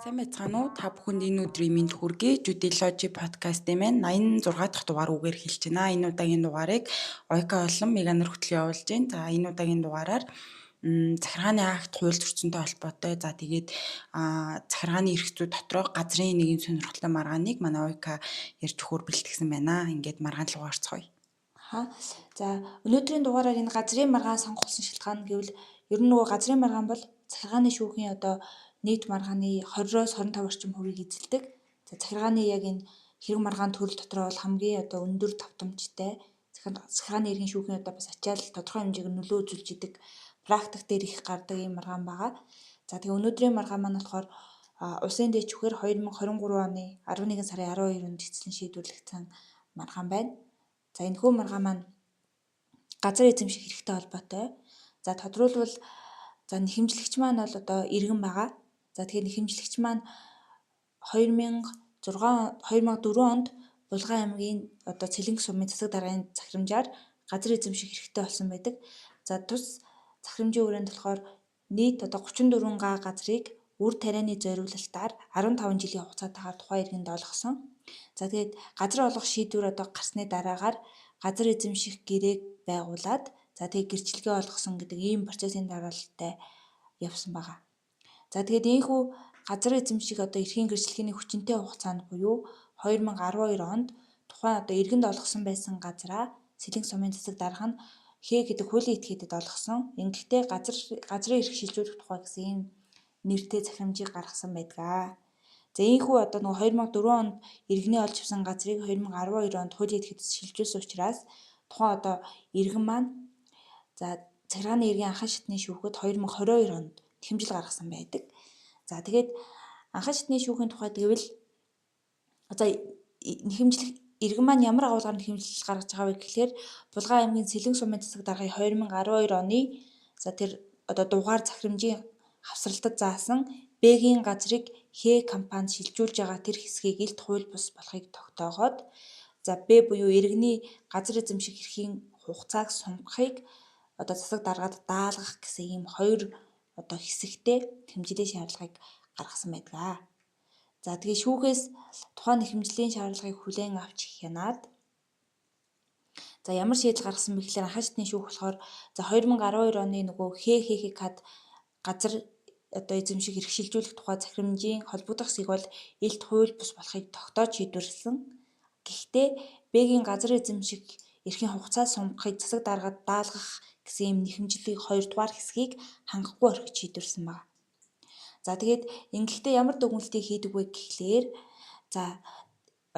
Сайн байцгаана уу? Та бүхэнд энэ өдрийн мэнд хүргэе. Judilogy podcast-ийн маань 86 дахь дугаар үгээр хэлж байна. Энэ удаагийн дугаарыг Ойка болон Меганар хөтлөн явуулж байна. За, энэ удаагийн дугаараар захиргааны акт, хууль зөрчинтэй холбоотой. За, тэгээд захиргааны эрх зүй дотроо газрын нэгэн сонирхолтой маргааныг манай Ойка ярьж өгөхөөр бэлтгэсэн байна. Ингээд маргаан руу орцгоё. За, өнөөдрийн дугаараар энэ газрын маргаан сонгуулсан шалтгаан гэвэл ер нь нөгөө газрын маргаан бол захиргааны шүүхийн одоо нийт маргааны 20-оос 25 орчим хувийг эзэлдэг. За, захиргааны яг энэ хэрэг маргаан төрөл дотроо бол хамгийн одоо өндөр давтамжтай, захиргааны иргэн шүүхийн одоо бас ачаал тодорхой хэмжээгээр нөлөө үзүүлж идэг, практик дээр их гардаг ийм маргаан байгаа. За, тэгээ өнөөдрийн маргаан маань болохоор улсын дээд шүүхээр 2023 оны 11 сарын 12-нд эцэслэн шийдвэрлэгдсэн маргаан байна. За, энэхүү маргаан маань газар эзэмших хэрэгтэй холбоотой. За, тодруулбал, за, нэхэмжлэгч маань бол одоо иргэн байгаа. За, тэгэхээр нэхэмжлэгч маань 2006 2004 онд Булган аймгийн одоо Цэлэнг сумын засаг даргын захирамжаар газар эзэмших хэрэгтэй болсон байдаг. За, тус захирамжийн хүрээнд болохоор нийт одоо 34 га газрыг үр тарианы зориулалтаар 15 жилийн хугацаатайгаар тухайн иргэнд олгосон. За, тэгээд газар олгох шийдвэр одоо гарсны дараагаар газар эзэмших гэрээг байгуулад, за, тэгээд гэрчлэгээ олгосон гэдэг ийм процессын дараалалтай явсан байгаа. За, тэгээд ийнхүү газар эзэмших одоо эрхийн гэрчлэгээний хүчинтэй хугацаанд буюу 2012 онд тухайн одоо иргэнд олгосон байсан газраа Сэлэнг сумын засаг дарга нь Хэ гэдэг хуулийн этгээдэд олгосон. Ингэхдээ газрын эрх шилжүүлэх тухай гэсэн ийм нэртэй захирамжийг гаргасан байдаг. За, ийнхүү одоо нөгөө 2004 онд иргэний олж авсан газрыг 2012 онд хуулийн этгээдэд шилжүүлсэн учраас тухайн одоо иргэн маань, за, захиргааны иргэн анхан шатны шүүхэд 2022 онд нэхэмжил гаргасан байдаг. За, тэгээд анхан шатны шүүхийн тухай гэвэл, за, нэхэмжлэх иргэн маань ямар агуулгаар нэхэмжил гаргаж байгаа вэ гэхлээр Булган аймгийн Сэлэнг сумын засаг даргын 2012 оны, за, тэр одоо дугаар захирамжийн хавсралтад заасан Б-гийн газрыг Х компанид шилжүүлж байгаа тэр хэсгийг илт хууль бус болохыг тогтоогоод, за, Б буюу иргэний газар эзэмших эрхийн хугацааг сунгахыг одоо засаг даргад даалгах гэсэн ийм хоёр одоо хэсэгтэй хэмжлийн шаардлагыг гаргасан байдаг. За, тэгээ шүүхээс тухайн нэхэмжлийн шаардлагыг хүлээн авч хянаад, за, ямар шийдэл гаргасан бэ гэхлээр анхан шатны шүүх болохоор, за, 2012 оны нөгөө ХХХ-д газар одоо эзэмших эрх шилжүүлэх тухай захирамжийн холбогдох хэсгийг бол илт хууль бус болохыг тогтоож шийдвэрлэсэн. Гэхдээ Б-гийн газар эзэмших эрхийн хугацаа сунгахыг засаг даргад даалгах гэсэн ийм нэхэмжлийг хоёрдугаар хэсгийг хангахгүй орхиж шийдвэрлэсэн байна. За, тэгээд ингэхдээ ямар дүгнэлтийг хийдэг вэ гэхлээр, за,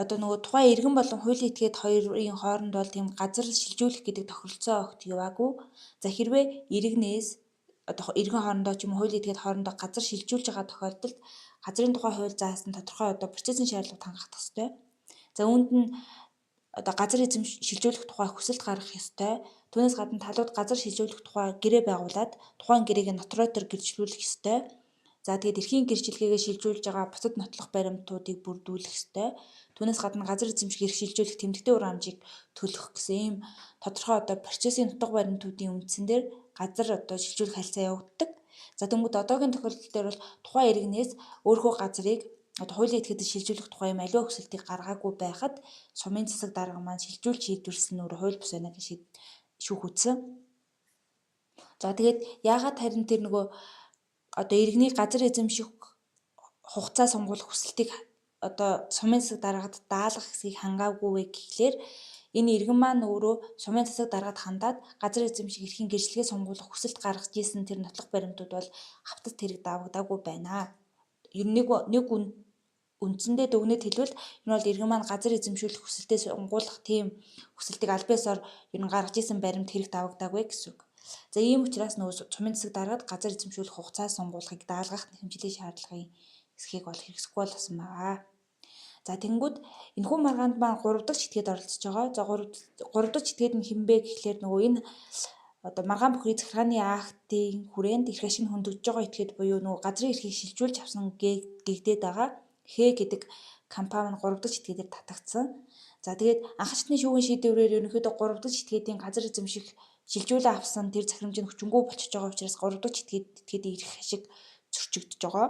одоо нөгөө тухайн иргэн болон хуулийн этгээд хоёрын хооронд бол тийм газар шилжүүлэх гэдэг тохиролцоо огт яваагүй. За, хэрвээ иргэнээс одоо иргэн хоорондоо ч юм уу хуулийн этгээд хоорондоо газар шилжүүлж байгаа тохиолдолд газрын тухай хууль заасан тодорхой одоо процессын шаардлагууд хангах ёстой. За, үүнд нь одоо газар эзэм шилжүүлэх тухай хүсэлт гаргах ёстой. Түүнээс гадна талууд газар шилжүүлэх тухай гэрээ байгуулад тухайн гэрээг нотариотоор гэрчлүүлэх ёстой. За, тэгээд эрхийн гэрчлэгээгээ шилжүүлж байгаа бусад нотлох баримтуудыг бүрдүүлэх ёстой. Түүнээс гадна газар эзэмших эрх шилжүүлэх тэмдэгтийн хураамжийг төлөх гэсэн ийм тодорхой одоо процессын нутаг баримтуудын үндсэн дээр газар одоо шилжүүлэх харилцаа явагддаг. За, тэнгүүд одоогийн тохиолдол дээр бол тухайн иргэнээс өөрийнхөө газрыг одоо хуулийн этгээдэд шилжүүлэх тухай юм аливаа хүсэлтийг гаргаагүй байхад сумын засаг дарга маань шилжүүлж шийдвэрлэсэн нь өөр хууль бус байна гэж шүүх үзсэн. За, тэгээд яагаад харин тэр нөгөө одоо иргэний газар эзэмших хугацаа сунгуулах хүсэлтийг одоо сумын засаг даргад даалгах хэсгийг хангаагүй вэ гэхлээр энэ иргэн маань өөрөө сумын засаг даргад хандаад газар эзэмших эрхийн гэрчлэгээ сунгуулах хүсэлт гаргаж исэн тэр нотлох баримтууд бол хавтас тэрэг давагдаагүй байна. Ер нь нэг үндсэндээ дүгнэт хэлбэл, энэ бол иргэн маань газар эзэмшүүлэх хүсэлтээ сунгуулах тийм хүсэлтийг аль биесоор ер нь гаргаж исэн баримт хэрэг давагдаагүй гэсэн үг. За, ийм учраас нөгөө сумын засаг даргад газар эзэмшүүлэх хугацаа сунгуулахыг даалгах нэхэмжлийн шаардлагын хэсгийг бол хэрэгсэхгүй болсон байгаа. За, тэнгүүд энэхүү маргаанд маань 3 дахь читгээд оролцож байгаа. За, 3 дахь читгээд нь хэн бэ гэхлээр нөгөө энэ одоо маргаан бүхний захиргааны актын хүрээнд эрх ашиг нь хөндөгдөж байгаа этгээд буюу нөгөө газрын эрхийг шилжүүлж авсан гэгдээд байгаа Х гэдэг компани нь 3 дахь читгээдээр татагдсан. За, тэгээд анхан шатны шүүхийн шийдвэрээр ерөнхийдөө 3 дахь читгээдийн газар эзэмших шилжүүлэн авсан тэр захирамж нь хүчингү болчихж байгаа учраас 3 дахь читгээд ирэх ашиг зөрчигдөж байгаа.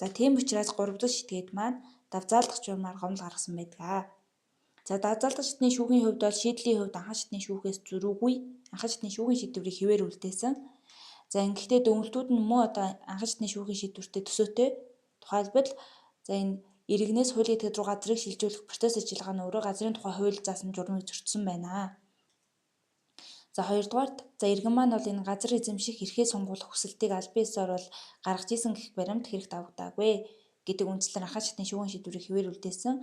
За тийм учраас 3 дахь шитгээд маань давзаалдах журмаар гомдол гаргасан байдаг. За давзаалдах шатны шүүхийн хувьд бол шийдлийн хувьд анхан шатны шүүхээс зөрүүгүй анхан шатны шүүхийн шийдвэрийг хэвээр үлдээсэн. За ингэхдээ дүгнэлтүүд нь мөн одоо анхан шатны шүүхийн шийдвэртэй төсөөтэй. Тухайлбал за энэ иргэнээс хуулийн этгээд рүү газрыг шилжүүлэх процесс ажиллагаа нь өөрөө газрын тухай хууль заасан журмыг зөрчсөн байна. За хоёрдугаарт за иргэн маань бол энэ газар эзэмших эрхээ сонгуулах хүсэлтийг албан ёсоор бол гаргаж исэн гэх баримт хэрэгт авагдаагүй гэдэг үндслээр анхан шатны шүүхийн шийдвэрийг хэвээр үлдээсэн.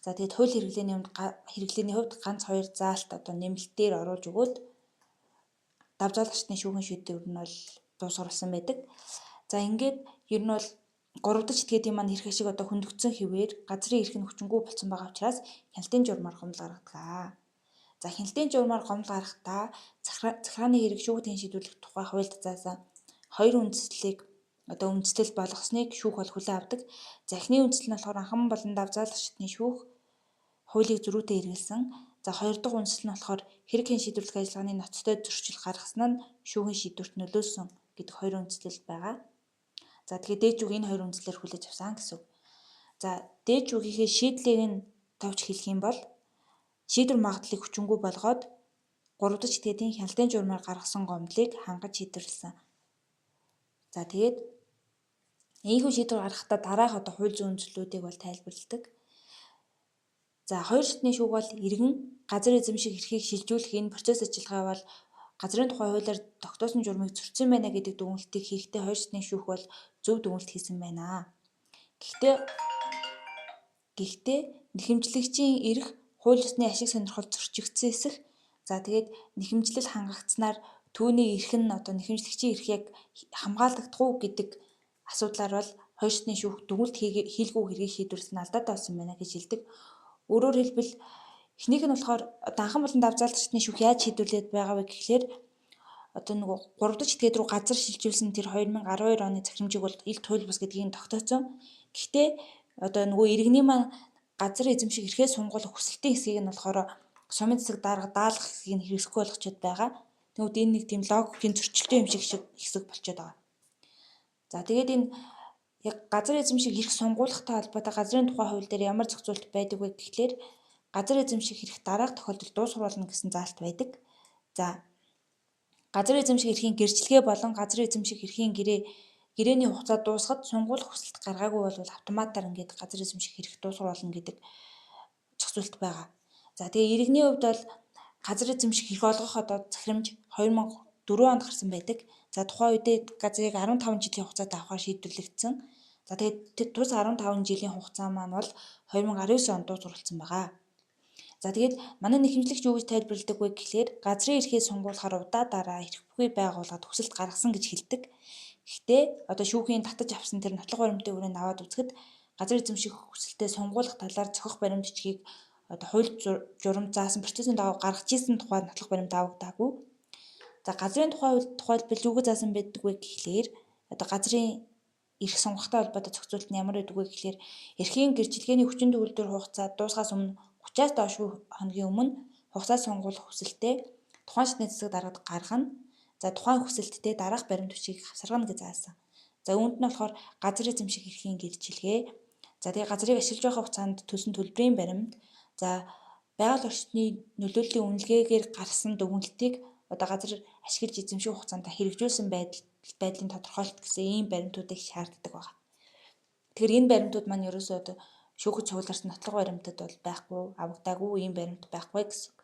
За тэгээд хууль хэрэглээний хувьд ганц хоёр заалт одоо нэмэлтээр оруулж өгөөд давзаалагчдын шүүхийн шийдвэр нь бол дуусгарласан байдаг. За ингээд ер нь бол 3 дахь этгээдийн маань эрх ашиг одоо хөндөгдсөн хэвээр газрын эрх нь хүчингүй болсон байгаа учраас хяналтын журмаар гомдол гаргадаг. За хяналтын журмаар гомдол гаргахдаа захиргааны хэрэг шүүхийн шийдвэрлэх тухай хуульд заасан хоёр үндслийг одоо үндэслэл болгосныг шүүх бол хүлээн авдаг. За эхний үндсэл нь болохоор анхан болон давзаалагчдын шүүх хуулийг зөрүүтэй хэрэглэсэн. За хоёр дахь үндсэл нь болохоор хэрэг хэн шийдвэрлэх ажиллагааны ноцтой зөрчил гаргасан нь шүүхийн шийдвэрт нөлөөлсөн гэдэг хоёр үндслэл байгаа. За тэгэхээр дээд шүүх энэ хоёр үндслээр хүлээж авсан гэсэн үг. За дээд шүүхийнхээ шийдлийг нь товч хэлэх юм бол шийдвэр магадлалыг хүчингүй болгоод 3 дахь этгээдийн хяналтын журмаар гаргасан гомдлыг хангаж шийдвэрлэсэн. За тэгээд ийхүү шийдвэр гаргахдаа дараах одоо хууль зүйн үндслүүдийг бол тайлбарладаг. За хоёр шатны шүүх бол иргэн газар эзэмших эрхийг шилжүүлэх энэ процесс ажиллагаа бол газрын тухай хуулиар тогтоосон журмыг зөрчсөн байна гэдэг дүгнэлтийг хийхдээ хоёр шатны шүүх бол зөв дүгнэлт хийсэн байна. Гэхдээ нэхэмжлэгчийн эрх хууль ёсны ашиг сонирхол зөрчигдсөн эсэх. За тэгээд нэхэмжлэл хангагдсанаар түүний эрх нь одоо нэхэмжлэгчийн эрх яг хамгаалагдах уу гэдэг асуудлаар бол хоёр шатны шүүх дүгнэлт хийлгүй хэргийг шийдвэрлэсэн алдаатай болсон байна гэж хэлдэг. Өөрөөр хэлбэл эхнийх нь болохоор одоо анхан болон давзаалагчдын шүүх яаж шийдвэрлээд байгаа вэ гэхлээр одоо нөгөө 3 дахь этгээд рүү газар шилжүүлсэн тэр 2012 оны захирамжийг бол илт хууль бус гэдгийг тогтооцсон. Гэхдээ одоо нөгөө иргэний маань газар эзэмших эрхээ сунгуулах хүсэлтийн хэсгийг нь болохоор сумын засаг дарга даалгах хэсгийг нь хэрэгсэхгүй болгочод байгаа. Тэгвэл энэ нэг тийм логикийн зөрчилтэй юм шиг хэсэг болчиход байгаа. За тэгээд энэ яг газар эзэмших эрх сунгуулахтай холбоотой газрын тухай хууль дээр ямар зохицуулалт байдаг вэ гэхлээр газар эзэмших эрх дараах тохиолдолд дуусгар болно гэсэн заалт байдаг. За газар эзэмших эрхийн гэрчлэгээ болон газар эзэмших эрхийн гэрээний хугацаа дуусахад сунгуулах хүсэлт гаргаагүй бол автоматар ингээд газар эзэмших эрх дуусгар болно гэдэг зохицуулалт байгаа. За тэгээ иргэний хувьд бол газар эзэмших эрх олгох одоо захирамж 2004 онд гарсан байдаг. За тухайн үедээ газрыг 15 жилийн хугацаатай авахар шийдвэрлэгдсэн. За тэгээд тус 15 жилийн хугацаа маань бол 2019 онд дуусгарласан байгаа. За тэгээд манай нэхэмжлэгч юу гэж тайлбарладаг вэ гэхлээр газрын эрхээ сунгуулахаар удаа дараа эрх бүхий байгууллагад хүсэлт гаргасан гэж хэлдэг. Гэхдээ одоо шүүхийн татаж авсан тэр нотлох баримтын хүрээнд аваад үзэхэд газар эзэмших хүсэлтээ сунгуулах талаар зохих баримт бичгийг одоо хууль журам заасан процессын дагуу гаргаж исэн тухай нотлох баримт авагдаагүй. За газрын тухай хууль тухайлбал юу гэж заасан байдаг вэ гэхлээр одоо газрын эрх сунгахтай холбоотой зохицуулалт нь ямар байдаг вэ гэхлээр эрхийн гэрчлэгээний хүчин төгөлдөр хугацаа дуусахаас өмнө 30-аас доошгүй хоногийн өмнө хугацаа сунгуулах хүсэлтээ тухайн шатны засаг даргад гаргана. За тухайн хүсэлттэй дараах баримт бичгийг хавсаргана гэж заасан. За үүнд нь болохоор газар эзэмших эрхийн гэрчилгээ. За тэгээ газрыг ашиглаж байгаа хугацаанд төлсөн төлбөрийн баримт. За байгаль орчны нөлөөллийн үнэлгээгээр гарсан дүгнэлтийг одоо газар ашиглаж эзэмших хугацаанд хэрэгжүүлсэн байдлын тодорхойлолт гэсэн ийм баримтуудыг шаарддаг байна. Тэгэхээр энэ баримтууд маань ерөөсөө одоо шүүхэд цугларсан нотлого баримтад бол байхгүй, авагдаагүй ийм баримт байхгүй гэсэн үг.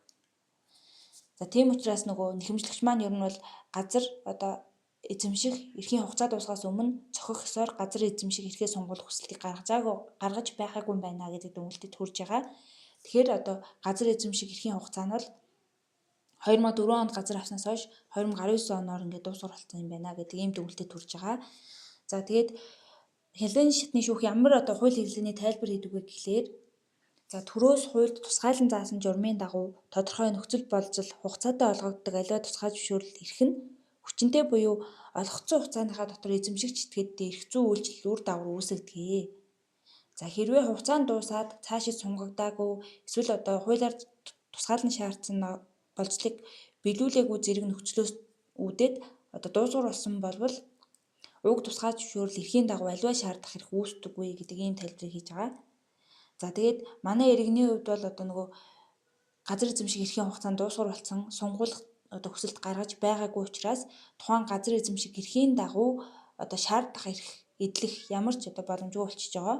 За тийм учраас нөгөө нэхэмжлэгч маань ер нь бол газар одоо эзэмших эрхийн хугацаа дуусахаас өмнө цохих ёсоор газар эзэмших эрхээ сунгуулах хүсэлтийг гаргаж байгаагүй юм байна гэдэг дүгнэлтэд хүрж байгаа. Тэгэхээр одоо газар эзэмших эрхийн хугацаа нь бол 2004 онд газар авснаас хойш 2019 оноор ингээд дуусгар болсон юм байна гэдэг ийм дүгнэлтэд хүрж байгаа. За тэгээд хялын шатны шүүх ямар одоо хууль хэрэглээний тайлбар хийдэг вэ гэхлээр за төрөөс хуульд тусгайлан заасан журмын дагуу тодорхой нөхцөл болзол хугацаатай олгогддог аливаа тусгай зөвшөөрөл эрх нь хүчинтэй буюу олгогдсон хугацааныхаа дотор эзэмшигч этгээдтэй эрх зүйн үйлчлэл үр дагавар үүсгэдэг. За хэрвээ хугацаа нь дуусаад цаашид сунгагдаагүй эсвэл одоо хуулиар тусгаалan шаардсан болзлыг биелүүлээгүй зэрэг нөхцлөөс үүдээд одоо дуусгар болсон болбол Уг тусгай зөвшөөрөл эрхийн дагуу аливаа шаардах эрх үүсдэггүй гэдэг ийм тайлбарыг хийж байгаа. За тэгээд манай иргэний хувьд бол одоо нөгөө газар эзэмших эрхийн хугацаанд дуусгар болсон сунгуулах одоо хүсэлт гаргаж байгаагүй учраас тухайн газар эзэмших эрхийн дагуу одоо шаардах эрх эдлэх ямар ч одоо боломжгүй болчихж байгаа.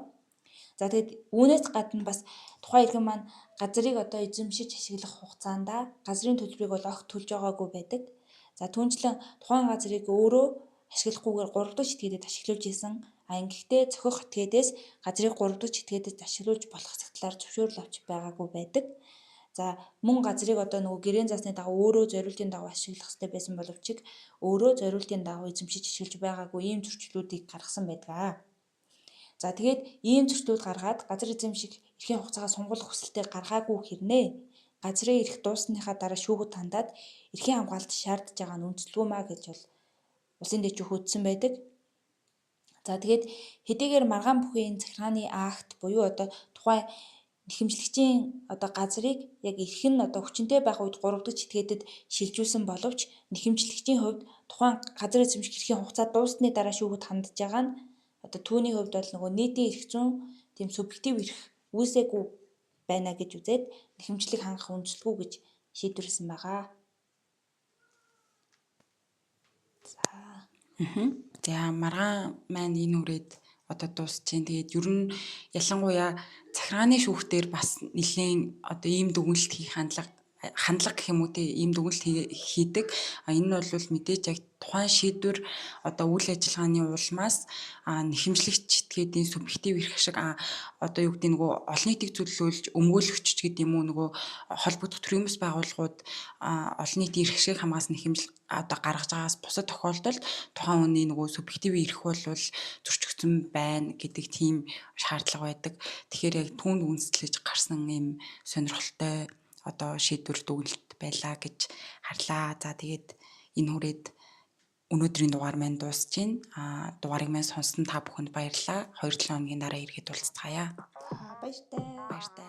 За тэгээд үүнээс гадна бас тухайн иргэн маань газрыг одоо эзэмшиж ашиглах хугацаанд газрын төлбөрийг бол огт төлж байгаагүй байдаг. За түүнчлэн тухайн газрыг өөрөө ашиглахгүйгээр 3 дахь этгээдэд ашиглуулж исэн. А ингэхдээ зохих этгээдээс газрыг 3 дахь этгээдэд ашиглуулж болох хэсэг талаар зөвшөөрөл авч байгаагүй байдаг. За мөн газрыг одоо нөгөө гэрээн заасны дагуу өөрөө зориултын дагуу ашиглах хэрэгтэй байсан боловч өөрөө зориултын дагуу эзэмшиж ашиглаж байгаагүй ийм зөрчлүүдийг гаргасан байдаг. За тэгээд ийм зөрчлүүд гаргаад газар эзэмших эрхийн хугацаагаа сунгуулах хүсэлтээ гаргаагүй хэрнээ газрын эрх дууссаныхаа дараа шүүхэд хандаад эрхийн хамгаалалт шаардж байгаа нь үндэслэгүй маа гэж бол улсын дэд шүүх үзсэн байдаг. За тэгээд хэдийгээр маргаан бүхий энэ захиргааны акт буюу одоо тухайн нэхэмжлэгчийн одоо газрыг яг эрх нь одоо хүчинтэй байх үед 3 дахь этгээдэд шилжүүлсэн боловч нэхэмжлэгчийн хувьд тухайн газар эзэмших эрхийн хугацаа дууссаны дараа шүүхэд хандж байгаа нь одоо түүний хувьд бол нөгөө нийтийн эрх зүйн тийм субъектив эрх үүсээгүй байна гэж үзээд нэхэмжлэг хангах үндэслэгүй гэж шийдвэрлэсэн байгаа. За. За маргаан маань энэ үрээд одоо дуусч чинь. Тэгээд ер нь ялангуяа захиргааны шүүхтэр бас нэлээд одоо ийм дүгнэлт хийх хандлага гэх юм уу те ийм дүгнэлт хийдэг. Энэ нь бол мэдээж яг тухайн шийдвэр одоо үйл ажиллагааны улмаас нэхэмжлэгч этгээдийн субъектив эрх шиг одоо юу гэдэг нөгөө олон нийтийг төлөөлж өмгөөлөгч гэдэг юм уу нөгөө холбогдох төрийн бус байгууллагууд олон нийтийн эрх ашиг хамгаалсан нэхэмжил одоо гаргаж байгаас бусад тохиолдолд тухайн хүний нөгөө субъектив эрх бол зөрчигдсөн байна гэдэг тийм шаардлага байдаг. Тэгэхээр яг түүнд үндэслэж гарсан ийм сонирхолтой одоо шийдвэр дүгнэлт байлаа гэж харлаа. За тэгээд энэ хүрээд өнөөдрийн дугаар маань дуусж байна. Дугаарыг маань сонссон та бүхэнд баярлалаа. 2-7 хоногийн дараа эргээд уулзцаая. Баяртай. Баяртай.